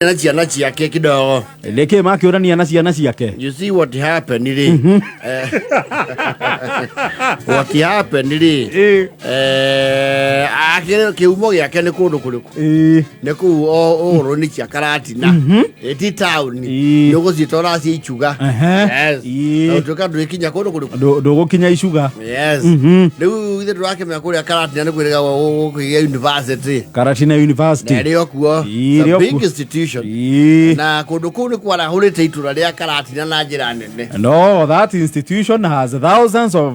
Na ciana ciake kidogo. Nĩkĩ makĩũrania na ciana ciake? You see what happened rĩ. What happened rĩ. Kĩhumo gĩake nĩ kũndũ kũrĩkũ? Nĩ kũu ũhoro-inĩ cia Karatina. Ti taũni. Nĩ ũgũciĩta ũraciĩ icuga. Yes. Na ũtuĩka ndũgĩkinya kũndũ kũrĩkũ? Ndũgũkinya icuga. Yes. Rĩu ithe tũrakĩmenya kũrĩa Karatina nĩ kwĩrĩga gũkĩgĩa university. Karatina University. Na ĩrĩ o kuo. It's Ĩrĩ a o big kuo. institution. Na kũndũ kũu nĩ kwarahũrĩte itũra rĩa Karatina na njĩra nene. No, that institution has thousands of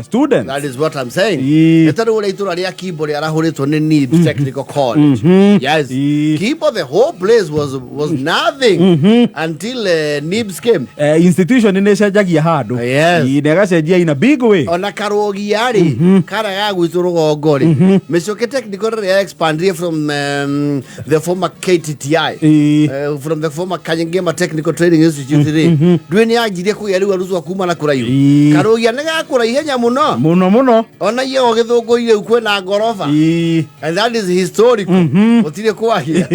students. That is what I'm saying. Ĩĩ. Nĩ ta rĩu ũrĩa itũra rĩa Kimbo rĩarahũrĩtwo nĩ NIBS Technical College. Yes. Ĩĩ. Kimbo, the whole place was nothing until NIBS came. Institution nĩ ĩcenjagia handũ. Yes. Ĩĩ, na ĩgacenjia in a big way. Ona karũgia rĩ, kara ga gwitũ rũgongo rĩ, Mĩcoke Technical rĩrĩa expandire from the former KTTI, from the former Kanyengema Technical Training Institute rĩ, ndũĩ nĩ yanjirie kũgĩa rĩu arutwo kuma na kũraihu. Karũgia nĩ gakũra ihenya mũno. Mũno mũno. Ona iego gĩthũngũri rĩu kwĩna ngoroba. And that is historical, gũtirĩ kwagia.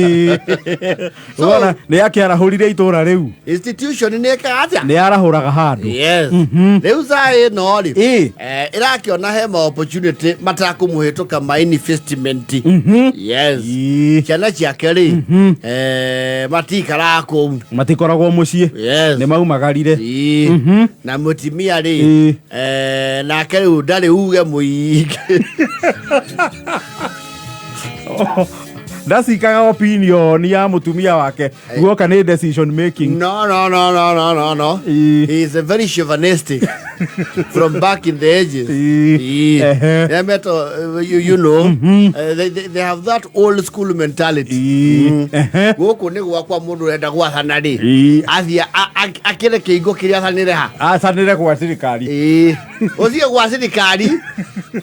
So- Wona nĩ akĩarahũrire itũra rĩu. Institution nĩ ĩkaga atĩa? Nĩ arahũraga handũ. Yes. Rĩu saa ĩno rĩ, ĩrakĩona he ma opportunity matakũmũhĩtũka ma investment. Yes. Ciana ciake rĩ, matikaraga kũu. Matikoragwo mũciĩ. Yes. Nĩ maumagarire. Ĩĩ. Na mũtimia rĩ, nake rĩu ndarĩ uge mũingĩ. Ndacikaga opinion ya mũtumia wake guoka nĩ decision making. No, no, no, no, no, no, no. He is a very chauvinistic from back in the ages. Ĩĩ. Yeah, meto, you know, they have that old school mentality. Gũkũ nĩ gwakwa, mũndũ ũrenda gwathana rĩ, athiĩ akĩre kĩingo kĩrĩa athanĩre ha. Acanĩre gwa thirikari. Ĩĩ. Ũthiĩ gwa thirikari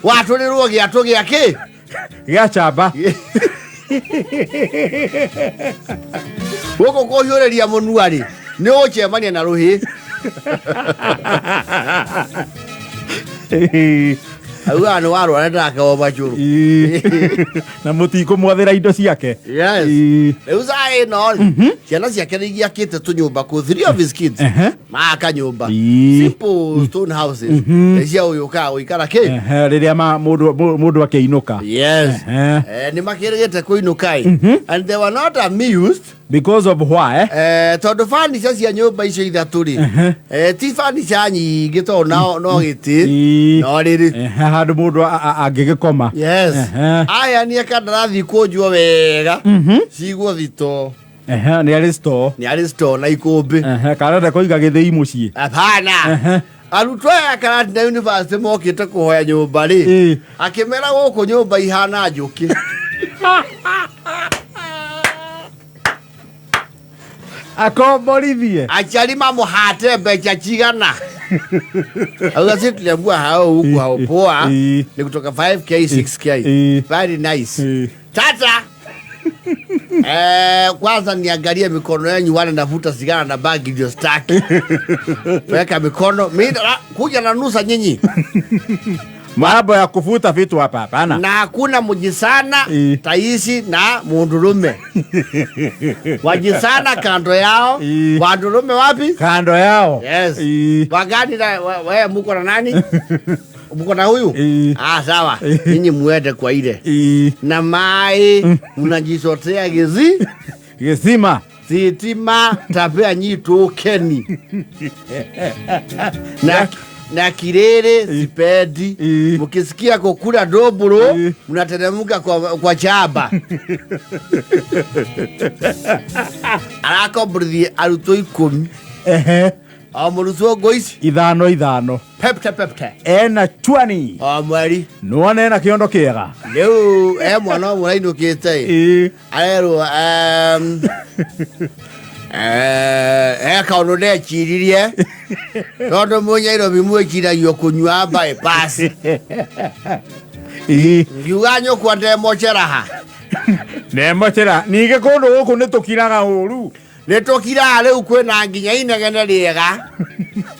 watũrĩrwo gĩatũ gĩa kĩ? Gĩa chamba. Gũkũ kũhiũrĩria mũnua rĩ, nĩ ũgũcemania na rũhĩ. Augaga nĩ warwara ndakawo macũrũ. Na mũtikũmwathĩra indo ciake. Yes. Rĩu saa ĩno rĩ, ciana ciake nĩ igiakĩte tũnyũmba kũ, three of his kids maaka nyũmba, simple stone houses cia ũyũ ũkaga gũikara kĩ. Rĩrĩa mũndũ akĩinũka. Yes. Nĩ makĩrĩgĩte kũinũka ĩ, and they were not amused. Because of why? Tondũ furniture cia nyũmba icio ithatũ rĩ, ti furniture nyingĩ, tondũ no gĩtĩ no rĩrĩ. Handũ mũndũ angĩgĩkoma. Yes. Aya nĩ kandarathi kũnjwo wega cigwo thito. Nĩ arĩ store. Nĩ arĩ store na ikũmbĩ. Karenda kũiga gĩthĩi mũciĩ. Hapana, arutwo aya Karatina University mokĩte kũhoya nyũmba rĩ, akĩmera gũkũ nyũmba ihana njũkĩ. Akomborithie. Aciari mamũhate mbeca cigana? Auga si tuliambiwa hao huku hao poa ni kutoka 5K, 6K. Very nice. Tata, kwanza niangalie mikono yenyu, wale navuta sigara na bagi ndio staki. Weka mikono mi kuja na nusa nyinyi. Mambo ya kufuta vitu hapa hapana. Na hakuna mujisana taisi na mundurume wajisana kando yao. Wandurume wapi? Kando yao. Yes. Wagani na wewe muko na nani? Muko na huyu? Ah, sawa. Nyinyi muende kwa ile. Na mai mnajisotea gizi Gĩcima. Sitima tapea nyitukeni na kirere sipendi. Mkisikia kukula dobro mnateremka kwa chaba. Arakomborithie arutwo 10. O mũrutwo ngo ici ithano ithano. Pepte pepte. Ena chwani. O mweri. Nĩwona ena kĩondo kĩega. Rĩu e mwana ũmwe ũrainũkĩte ĩ, arerwo he kaũndũ ndeciririe, tondũ mwĩ Nairobi mwĩciragio kũnyua bypass. Ngiuga nyũkwa ndemoceraha. Nemocera ningĩ kũndũ gũkũ nĩ tũkiraga ũru. Nĩ tũkiraga rĩu, kwĩna nginya inegene rĩega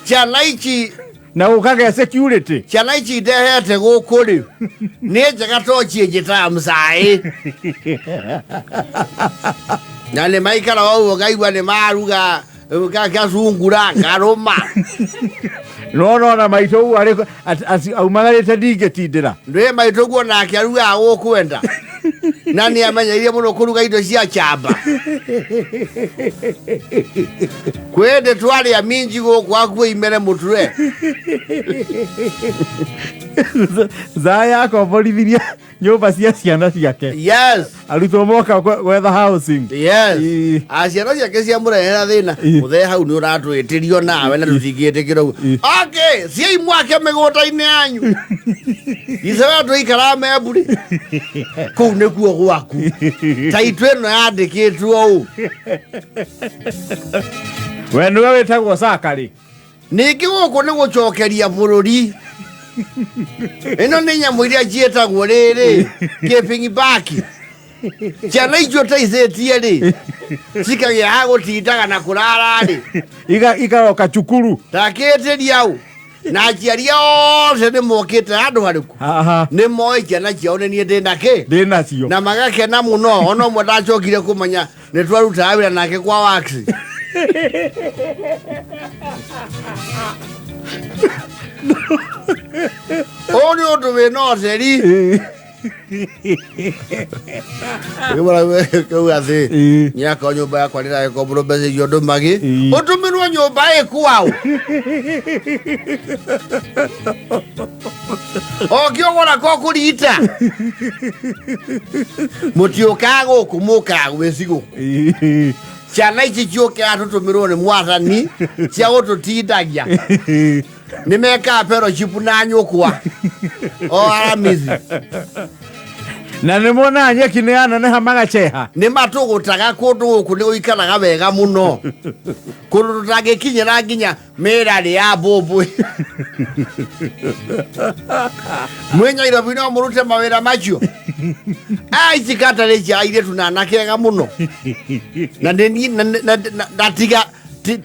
ciana ici. Na gũkagĩa security. Ciana ici ndehete gũkũ rĩ, nĩ njega to ciĩnjĩtaga mcaĩ. Na nĩ maikara ũguo ngaigua nĩ maruga gacungura karũma. No nona maitũ ũguo arĩ aumagarĩte ndingĩtindĩra. Ndwĩ maitũ guo nake arugaga gũkwenda na nĩ amenyeire mũno kũruga indo cia chamba. Kwĩndĩ twarĩa minji gũkũ akuo imere mũtwe. Zaya akomborithirie nyũmba cia ciana ciake. Yes. Arutwo moka gwetha housing. Yes. Ii. Aciana ciake ciamũrehera thĩna. Ii. Mũthee hau nĩ ũratwĩtĩrio nawe na tũtingĩtĩkĩra ũguo. Ii. Okay, ciai mwake mĩgũnda-inĩ yanyu. Icewe tũikaraga memburi. Kũu nĩkuo gwaku. Taitũ ĩno yandĩkĩtwo ũũ. We nĩwe wĩtagwo Sakarĩ. Ningĩ gũkũ nĩ gũcokeria bũrũri. Ĩno nĩ nyamũ iria ciĩtagwo rĩrĩ kĩbingibaki. Ciana icio ũteithĩtie rĩ cikagĩa ha gũtindaga na kũrara rĩ. Ikaroka cukuru. Takĩtĩria ũ na aciari othe nĩ mokĩte handũ harĩkũ? Haha. Nĩ moĩ ciana ciao nĩ niĩ ndĩ na kĩ? Ndĩ nacio. Na magakena mũno ona ũmwe ndacokire kũmenya nĩ twarutaga wĩra nake kwa wax. Ũyũ nĩ ũndũ wĩna ũtheri. Kau athĩ nyaka nyũmba yakwa ndĩragĩkomborwo mbeca icio ndũmagĩ ũtũmĩrwo nyũmba ĩ kwao ũngĩũgũra ko kũrita mũtiũkaga gũkũ mũkaga gwĩcigũkũ ciana ici ciũkaga tũtũmĩrwo nĩ mwathani cia gũtũtindagia nĩ mekaga fellowship na nyũkwa o aramithi. Na nĩ monaga nyeki nĩ yaneneha magaceha. Nĩ matũgũtaga kũndũ gũkũ nĩ gũikaraga wega mũno kũndũ tũtangĩkinyĩra nginya mĩrarĩ ya mbũmbũĩ. Mwĩ Nyairobi no mũrute mawĩra macio. Aici katarĩ cia airĩtu na anake ega mũno na nĩ niĩ- na- na- na- na tiga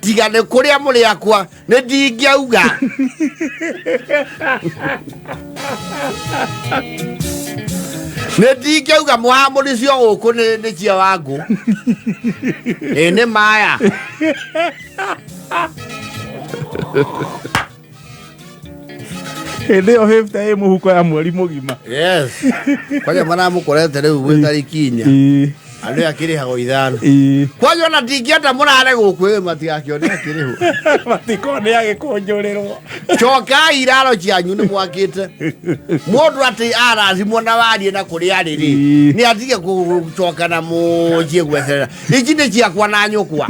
tiga nĩ kũrĩa mũrĩ akwa nĩ ndingĩauga. Nĩ ndingĩauga mũhamũri cio gũkũ nĩ cia wangũ ĩ nĩ maya. Hĩndĩ ĩyo 50 ĩ mũhuko ya mweri mũgima. Yes, kwanja maramũkorete rĩu gwĩ tarĩki 4. Andũ aya akĩrĩhagwo 5. Kwanja ona ndingĩenda mũrare gũkũ ĩ matigakĩone akĩrĩhwo. Matikone agĩkũnjũrĩrwo. Cokai iraro cianyu nĩ mwakĩte mũndũ atĩ arathimwo na warie na kũrĩa arĩ rĩ nĩ atige gũcoka na mũciĩ gwetherera ici nĩ ciakwa na nyũkwa.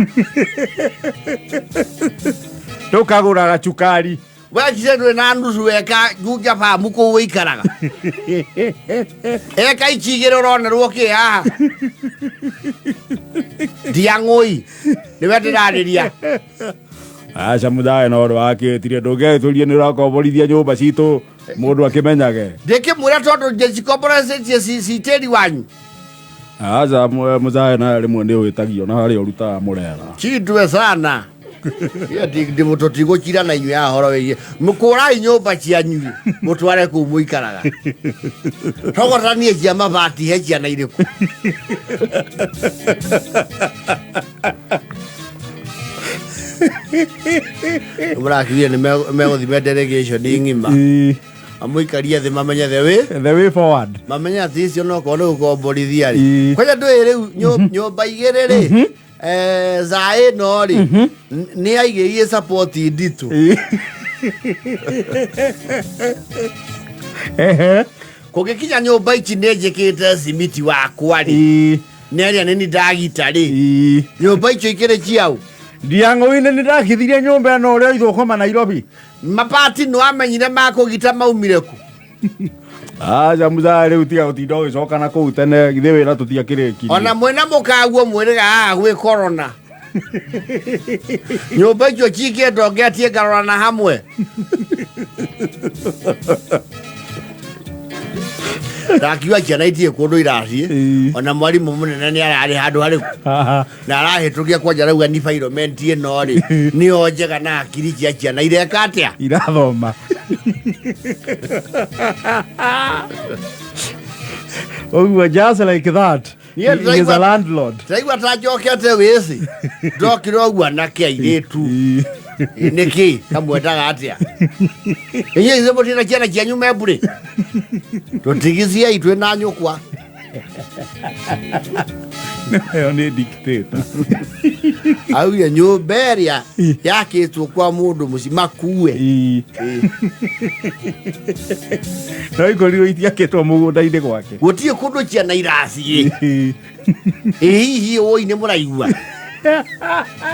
Tũkagũraga cukari. Wekire ndũrĩ na nuthu eka njunja bamu kũu wĩikaraga eka ici igĩrĩ ũronerwo kĩ haha ndiang'ũi nĩwe ndĩrarĩria. Aca mũthae no ũndũ wakĩtire ndũngĩagĩtũrie nĩ ũrakomborithia nyũmba citũ mũndũ akĩmenyage. Ndĩkĩmwĩra tondũ njĩcikomboretie citĩri wanyu. Aca mũthae na rĩmwe nĩ ũhĩtagio na harĩa ũrutaga mũrera. Chindwe sana. Tũtigũkira na inyuĩ haha horo wĩgiĩ mũkũrai nyũmba cianyu mũtware kũu mũikaraga togotanie cia mabati he ciana irĩkũ. Mũrakiuria nĩ megũthima delegation ng'ima amũikarie thĩ mamenye the way The way forward. Mamenye atĩ icio no korwo nĩ gũkomborithia rĩ. Kwanja ndũĩ rĩu nyũmba igĩrĩ rĩ za ĩno rĩ nĩ aigĩire support nditũ. Kũngĩkinya nyũmba ici nĩ njĩkĩte simiti wakwa rĩ nĩ arĩa nĩ ndagita rĩ nyũmba icio ikĩrĩ ciao. Ndiang'ũinĩ nĩ ndakithirie nyũmba ĩno ũrĩa ithũkũma Nairobi. Mabati nĩ wamenyire makũgita maumire kũ? Aca mũthae rĩu tiga gũtinda ũgĩcoka na kũu tene githĩ wĩra tũtiakĩrĩkirie. Ona mwĩna mũkaguo mwĩrĩga haha gwĩ corona nyũmba icio cikĩndwo ngetie ngarora na hamwe ndakiuga ciana itirĩ kũndũ irathiĩ. Ona mwarimũ mũnene nĩ ararĩ handũ harĩkũ na arahĩtũkia kwanja rauga environment ĩno rĩ nĩyo njega na hakiri cia ciana ireka atĩa? Irathoma ũguo just like that. Niĩ He is a ndĩraigua landlord. Ndĩraigua ta njokete wĩci ndokire ũguo anake airĩtu nĩkĩ kamwendaga atĩa inyuĩ ithuĩ mũtirĩ ciana cianyu memburĩ tũtigiciei twĩ na nyũkwa. Ĩyo nĩ dictator. Augire nyũmba ĩrĩa yakĩtwo kwa mũndũ mũciĩ makue. Ii. No ikorirwo itiakĩtwo mũgũnda-inĩ gwake. Gũtirĩ kũndũ ciana irathiĩ. Ii. Ĩ hihi ũi nĩ mũraigua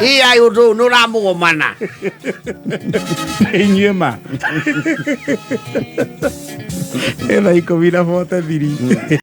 ĩ ai ũndũ ũyũ nĩ ũramũgomana. Inyuĩ ma ĩna 13.